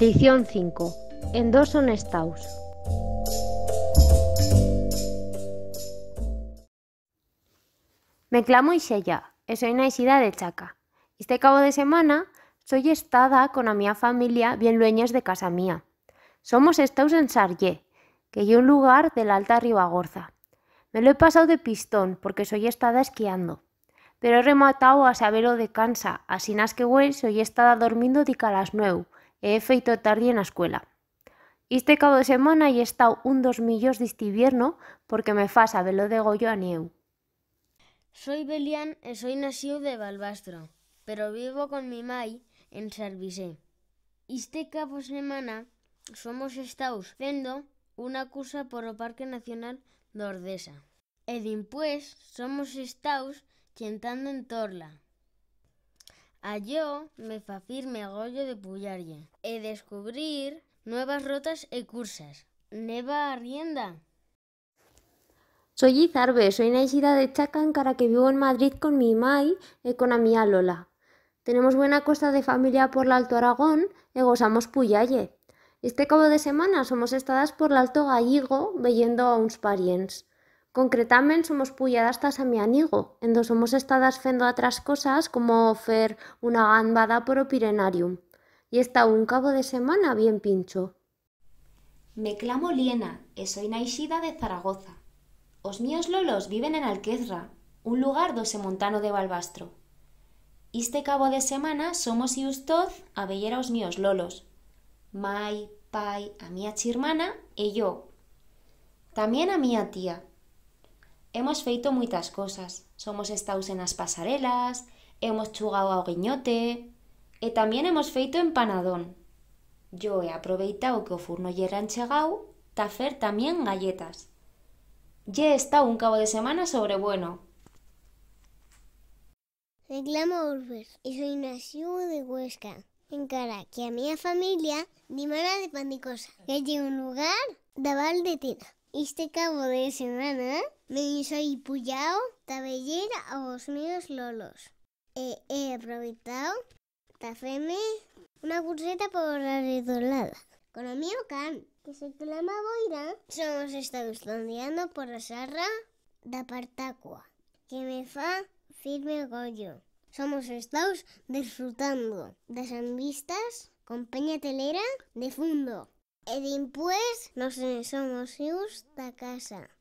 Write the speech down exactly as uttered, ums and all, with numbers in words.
Lección cinco. En dó son estaus? Me clamo Ixella, e soi naixida de Chaca. Este cabo de semana soi estada con a mía familia bien luenyes de casa mía. Somos estaus en Sarllé, que ye un lugar de l'Alta Ribagorza. Me lo he pasau de pistón, porque soi estada esquiando. Pero he rematau a sabelo de cansa, asinas que hue soi estada dormindo dica las nueu, e he feito tardi en a escuela. Este cabo de semana ye estau un d'os millors d'isti hibierno, porque me fa sabelo de goyo a nieu. Soi Belián e soi naciu de Balbastro, pero vivo con mi mai en Sarbisé. Iste cabo setmana somos estaus fendo una cursa por o Parque Nacional d'Ordesa. E dimpués somos estaus chentando en Torla. A yo me fa firme goyo de puyalle e descubrir nuevas rotas e cursas. Neva arrienda. Soi Izarbe, soi naixida de Chaca, encara que vivo en Madrid con mi mai e con a mía Lola. Tenemos buena costa de familia por l'Alto Aragón e gosamos puyalle. Este cabo de semana somos estadas por l'Alto Galligo veyendo a uns parients. Concretament somos puyadas ta San Mianigo, en do somos estadas fendo atras cosas como fer una gambada por o Pirenarium. Ye estau un cabo de semana bien pincho. Me clamo Liena e soi naixida de Zaragoza. Os míos lolos viven en Alquezra, un lugar d'o Semontano de Balbastro. Iste cabo de semana somos ius toz a veyer a os míos lolos. Mai, pai, a mía chirmana e yo. Tamién a mía tía. Hemos feito muitas cosas. Somos estaus en as pasarelas, hemos chugau a o guinyote e tamién hemos feito empanadón. Yo he aproveitau que o furno yera enchegau ta fer tamién galletas. Ye estau un cabo de semana sobrebueno. Me clamo Urber y soi naciu de Huesca, encara que a mía familia dimana de Pandicosa, que ye un lugar d'a Val de Tena. Iste cabo de semana me'n soi puyau ta veyer a os míos lolos e he aproveitau ta fer-me una curseta por a redolada con o mío can, que se clama Boira. Somos estaus tandeando por a sarra d'a Partacua, que me fa firme goyo. Somos estaus desfrutando d'as ambistas con Peña Telera de fundo. E dimpués nos ne somos ius ta casa.